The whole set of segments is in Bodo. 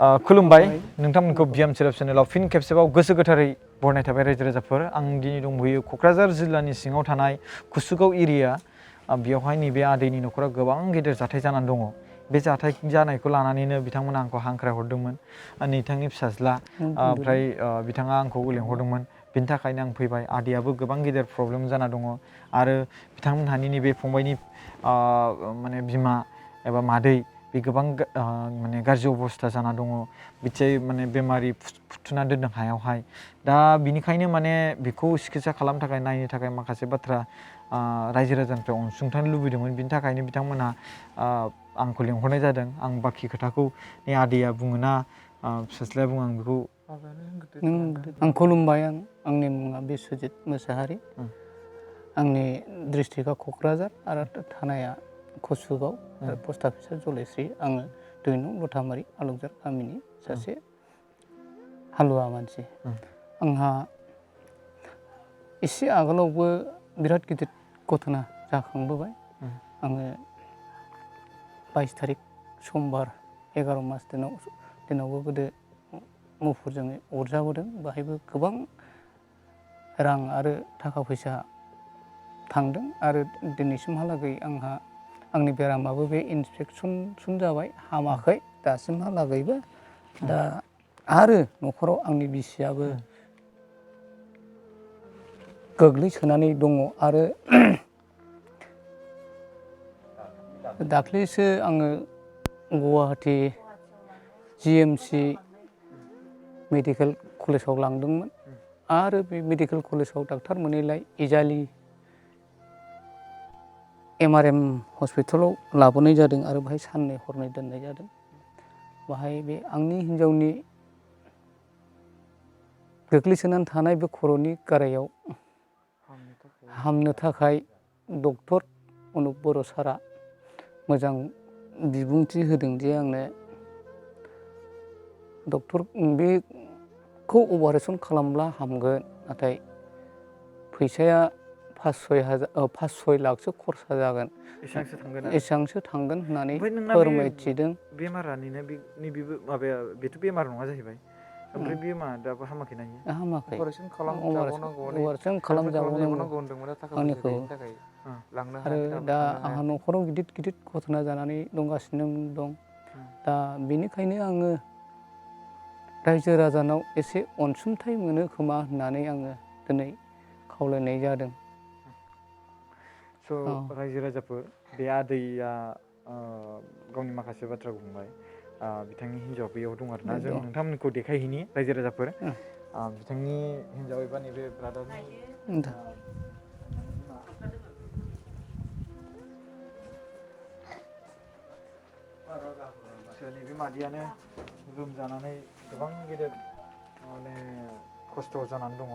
खुलुमबाय नोंथांमोनखौ बिएम सेराप चेनेलाव फिन खेबसेबाव गोसो गोथारै बरनाय थाबाय रायजो राजाफोर आं दिनै दंबोयो क'क्राझार जिल्लानि सिङाव थानाय कुसुगाव एरिया बेयावहाय नैबे आदैनि न'खराव गोबां गेदेर जाथाय जानानै दङ बे जाथाय जानायखौ लानानैनो बिथांमोना आंखौ हांख्राय हरदोंमोन नोंथांनि फिसाज्ला ओमफ्राय बिथाङा आंखौ लेंहरदोंमोन बिनि थाखायनो आं फैबाय आदैयाबो गोबां गेदेर प्रब्लेम जाना दङ आरो बिथांमोनहानि नैबे फंबायनि माने बिमा एबा मादै बे गोबां माने गाज्रि अबस्था जाना दङ बिथिं माने बेमारि फुथुना दोनदों हायावहाय दा बिनिखायनो माने बेखौ सिकित्सा खालामनो थाखाय नायनो थाखाय माखासे बाथ्रा रायजो राजानिफ्राय अनसुंथानो लुबैदोंमोन बिनि थाखायनो बिथांमोना आंखौ लेंहरनाय जादों आं बाखि खोथाखौ आदैया बुङोना फिसाज्लाया बुङो आं बेखौ आं खुलुमबाय आंनि मुङा बिस्वजित मोसाहारि आंनि डिस्ट्रिक्टआ क'क्राझार आरो थानाया कुसुगाव आरो पस्ट अफिसा जलेस्रि आङो 2 नं लथामारि आलुकजार गामिनि सासे हालुवा मानसि आंहा एसे आगोलावबो बिराद गिदिर घटना जाखांबोबाय आङो 22 तारिख समबार 11 मास दिनावबो गोदो मुफुरजों अरजाबोदों बाहायबो गोबां रां आरो थाखा फैसा थांदों आरो दिनैसिमहालागै आंहा आंनि बेरामाबो बे इनफेकसन जाबाय हामाखै दासिमहालागैबो दा आरो न'खराव आंनि बिसियाबो गोग्लैसोनानै दङ आरो दाख्लैसो आङो गुवाहाटि GMC मेडिकेल कलेजाव लांदोंमोन आरो बे मेडिकेल कलेजाव डाक्टार मोनैलाय इजालि MRM हस्पिटालाव लाबोनाय जादों आरो बाहाय साननै हरनै दोननाय जादों बाहाय बे आंनि हिन्जावनि गोग्लैसोनानै थानाय बे खर'नि गारायाव हामनो थाखाय डक्टर अनुप बर' सारा मोजां बिबुंथि होदों जे आंनो डक्टर बेखौ अपारेसन खालामब्ला हामगोन नाथाय फैसाया 5-6 लाखसो खरसा जागोन एसेबांसो थांगोन होननानै फोरमायथिदों बेमारा नैबेबो माबाया बेथ' बेमार नङा जाहैबाय ओमफ्राय बे मा दाबो हामाखै ना हामाखै अपारेसन खालामजाबावनांगौ होनदोंमोन थाखा फैसा गैयिनि थाखाय लांनो आरो हायाखै दा आंहा न'खराव गिदिर घटना जानानै दंगासिनो दं दा बेनिखायनो आङो रायजो राजानाव एसे अनसुंथाइ मोनो खोमा होननानै आङो दिनै खावलायनाय जादों स' रायजो राजाफोर बे आदैया गावनि माखासे बाथ्राखौ बुंबाय बिथांनि हिन्जावा बेयाव दं आरोना जों नोंथांमोनखौ देखायहैनि रायजो राजाफोर बिथांनि हिन्जाव एबा नैबे ब्रादारनि नैबे मादैयानो लोमजानानै गोबां गेदेर माने खस्थ' जानानै दङ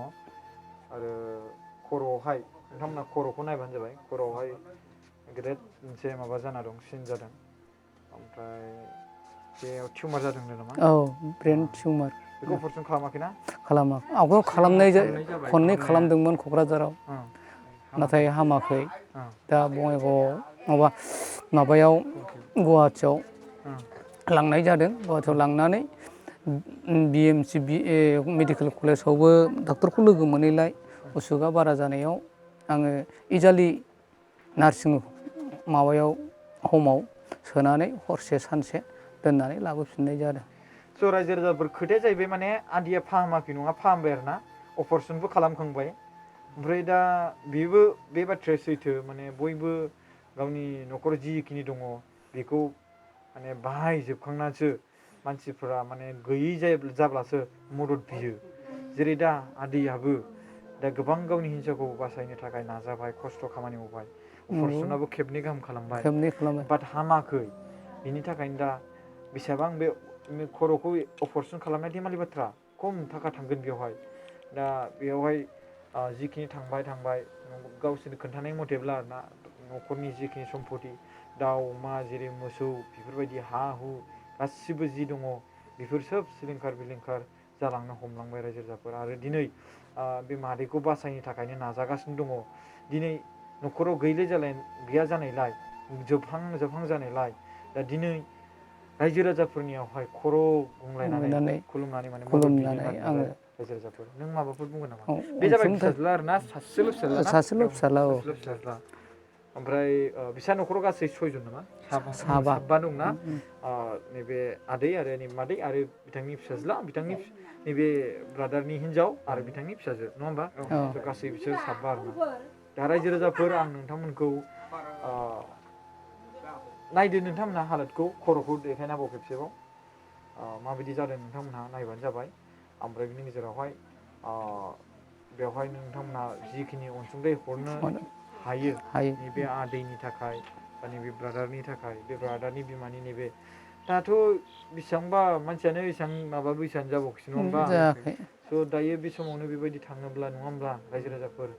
आरो खर'आवहाय नोंथांमोना खर'खौ नायबानो जाबाय खर'आवहाय गेदेर मोनसे माबा जाना दं सिन जादों ओमफ्राय बेयाव टिउमार जादों नामा ब्रेन टिउमार बेखौ अपारेसन खालामाखैना खालामाखै आवगायाव खालामनाय खननै खालामदोंमोन क'क्राझाराव नाथाय हामाखै दा बङाइगावआव माबायाव गुवाहाटियाव लांनाय जादों गुवाहाटियाव लांनानै BMC मेडिकेल कलेजावबो डक्टरखौ लोगो मोनैलाय उसुगा बारा जानायाव आङो इजालि नार्सिं माबायाव हमाव सोनानै हरसे सानसे दोननानै लाबोफिननाय जादों स' रायजो राजाफोर खोथाया जाहैबाय माने आदैया फाहामाखै नङा फाहामबाय आरो ना अपारेसनबो खालामखांबाय ओमफ्राय दा बेबो बे बाथ्राया सैथो माने बयबो गावनि न'खराव जिखिनि दङ बेखौ माने बाहायजोबखांनानैसो मानसिफोरा माने गैयै जाब्लासो मदद बियो जेरै दा आदैयाबो दा गोबां गावनि हिन्जावखौ बासायनो थाखाय नाजाबाय खस्थ' खामानि मावबाय अपारेसनाबो खेबनै गाहाम खालामबाय बाट हामाखै बिनि थाखायनो दा बेसेबां बे खर'खौ अपारेसन खालामनाय धेमालि बाथ्रा खम थाखा थांगोन बेवहाय दा बेवहाय जिखिनि थांबाय गावसोरनि खोन्थानाय मथेब्ला आरोना न'खरनि जिखिनि सम्पति दाउ अमा जेरै मोसौ बेफोरबायदि हा हु गासिबो जि दङ बेफोर सोब सिलिंखार जालांनो हमलांबाय रायजो राजाफोर आरो दिनै बे मादैखौ बासायनो थाखायनो नाजागासिनो दङ दिनै न'खराव गैया जानायलाय जोबहां जानायलाय दा दिनै रायजो राजाफोरनियावहाय खर' गंलायनानै खुलुमनानै माने मदद बिनो होननानै आङो रायजो राजाफोर नों माबाफोर बुंगोन नामा? औ, बे जाबाय अनसुंथाइ फिसाज्ला आरोना सासेल' फिसाज्ला ना? सासेल' फिसाला औ सासेल' फिसाज्ला ओमफ्राय बिसा न'खराव गासै 6 जन नामा? साबा साबा दंना नैबे आदै आरो नै मादै आरो बिथांनि फिसाज्ला बिथांनि नैबे ब्रादारनि हिनजाव आरो बिथांनि फिसाजो नङा होमबा? औ गासै बिसोर साबा आरोना दा रायजो राजाफोर आं नोंथांमोनखौ नायदो नोंथांमोनहा हालोदखौ खर'खौ देखायनांगौ खेबसेबाव माबायदि जादों नोंथांमोनहा नायबानो जाबाय ओमफ्राय बिनि गेजेरावहाय बेवहाय नोंथांमोनहा जिखिनि अनसुंथाइ हरनो हायो नैबे आदैनि थाखाय बा नैबे ब्रादारनि थाखाय बे ब्रादारनि बिमानि नैबे दाथ' बेसेबांबा मानसियानो एसेबां माबा बैसोआनो जाबावखैसो नङा होमबा? जायाखै स' दायो बे समावनो बेबायदि थाङोब्ला नङा होमब्ला रायजो राजाफोर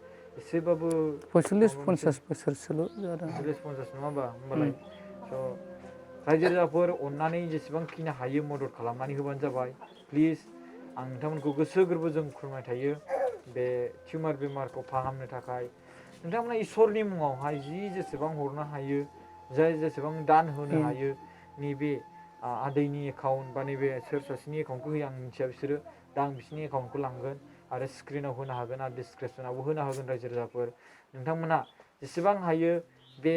एसेबाबो 45-50 बोसोरसोल' जादों 40-50 नङा होमबा? होमबालाय स' रायजो राजाफोर अननानै जेसेबांखिनि हायो मदद खालामनानै होबानो जाबाय प्लिज आं नोंथांमोनखौ गोसो गोरबोजों खुलुमनाय थायो बे टिउमार बेमारखौ फाहामनो थाखाय नोंथांमोना इसोरनि मुङावहाय जि जेसेबां हरनो हायो जाय जेसेबां दान होनो हायो नैबे आदैनि एकाउन्ट बा नैबे सोर सासेनि एकाउन्टखौ होयो आं मिथिया बिसोरो दा आं बिसोरनि एकाउन्टखौ लांगोन आरो स्क्रिनाव होनो हागोन आरो डिसक्रिपसनावबो होनो हागोन रायजो राजाफोर नोंथांमोना जेसेबां हायो बे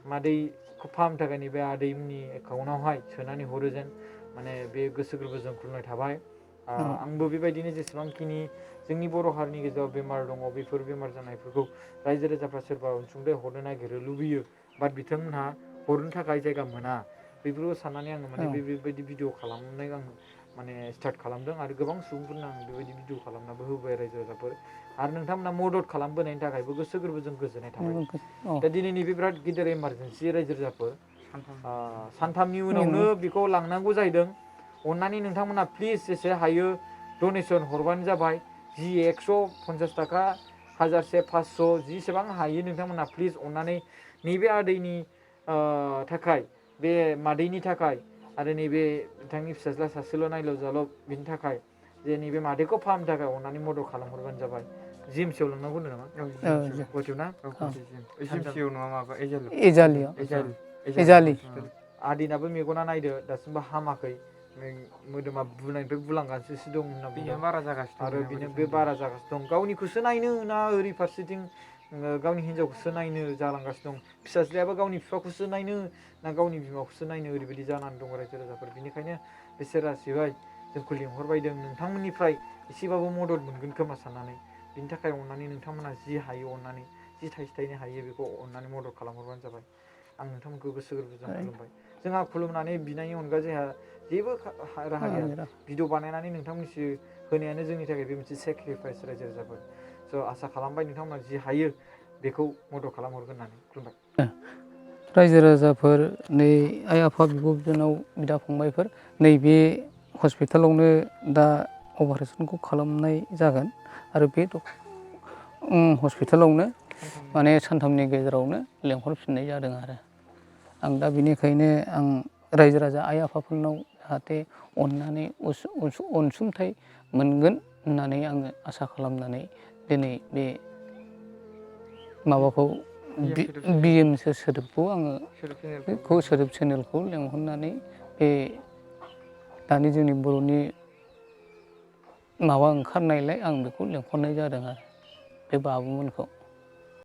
मादैखौ फाहामनो थाखाय नैबे आदैनि एकाउन्टआवहाय सोनानै हरो जेन माने बे गोसो गोरबोजों खुलुमनाय थाबाय आंबो बेबायदिनो जेसेबांखिनि जोंनि बर' हारिनि गेजेराव बेमार दङ बेफोर बेमार जानायफोरखौ रायजो राजाफ्रा सोरबा अनसुंथाइ हरनो नागिरो लुबैयो बाट बिथांमोनहा हरनो थाखाय जायगा मोना बेफोरखौ साननानै आङो माने बेबायदि भिडिअ खालामनाय आं माने स्टार्ट खालामदों आरो गोबां सुबुंफोरनो आं बेबायदि भिडिअ खालामनाबो होबाय रायजो राजाफोर आरो नोंथांमोना मदद खालामबोनायनि थाखायबो गोसो गोरबोजों गोजोननाय थाबाय दा दिनैनि बे बिराद गिदिर इमारजेन्सि रायजो राजाफोर सानथामनि उनावनो बेखौ लांनांगौ जाहैदों अननानै नोंथांमोना प्लिज जेसे हायो डनेसन हरबानो जाबाय जि 150 थाखा 1000 500 जिसेबां हायो नोंथांमोना प्लिज अननानै नैबे आदैनि थाखाय बे मादैनि थाखाय आरो नैबे बिथांनि फिसाज्ला सासेल' नायल' जाल' बिनि थाखाय जे नैबे मादैखौ फाहामनो थाखाय अननानै मदद खालामहरबानो जाबाय जिएमसिआव लांनांगौ होनदों नामा? गुवाहाटियाव ना? जिएमसिआव नङा माबा एजालि आदैनाबो मेगना नायदो दासिमबो हामाखै मोदोमा बुनायनिफ्राय बुलांगासिनो दं होनना बुंदों बारा जागासिनो आरो बेनो बे बारा जागासिनो दं गावनिखौसो नायनो ना ओरै फारसेथिं गावनि हिनजावखौसो नायनो जालांगासिनो दं फिसाज्लायाबो गावनि बिफाखौसो नायनो ना गावनि बिमाखौसो नायनो ओरैबायदि जानानै दं रायजो राजाफोर बेनिखायनो बिसोर रासिबाय जोंखौ लिंहरबायदों नोंथांमोननिफ्राय एसेबाबो मदद मोनगोन खोमा साननानै बिनि थाखाय अननानै नोंथांमोना जि हायो अननानै जि थाइसे थाइनै हायो बेखौ अननानै मदद खालामहरबानो जाबाय आं नोंथांमोनखौ गोसो गोरबोजों खुलुमबाय जोंहा खुलुमनानै बिनायनि अनगा जोंहा जेबो राहा गैया भिडिअ बानायनानै नोंथांमोननिसिम होनायानो जोंनि थाखाय बे मोनसे सेक्रिफाइस रायजो राजाफोर स' आसा खालामबाय नोंथांमोना जि हायो बेखौ मदद खालामहरगोन होननानै खुलुमबाय रायजो राजाफोर नै आइ आफा बिब' बिनानाव बिदा फंबायफोर नैबे हस्पिटालावनो दा अपारेसनखौ खालामनाय जागोन आरो बे हस्पिटालावनो माने सानथामनि गेजेरावनो लेंहरफिननाय जादों आरो आं दा बिनिखायनो आं रायजो राजा आइ आफाफोरनाव जाहाथे अननानै अनसुंथाइ मोनगोन होननानै आङो आसा खालामनानै दिनै बे माबाखौ बिएम सोदोबखौ आङो बेखौ सोदोब चेनेलखौ लेंहरनानै बे दानि जोंनि बर'नि माबा ओंखारनायलाय आं बेखौ लेंहरनाय जादों आरो बे बाबुमोनखौ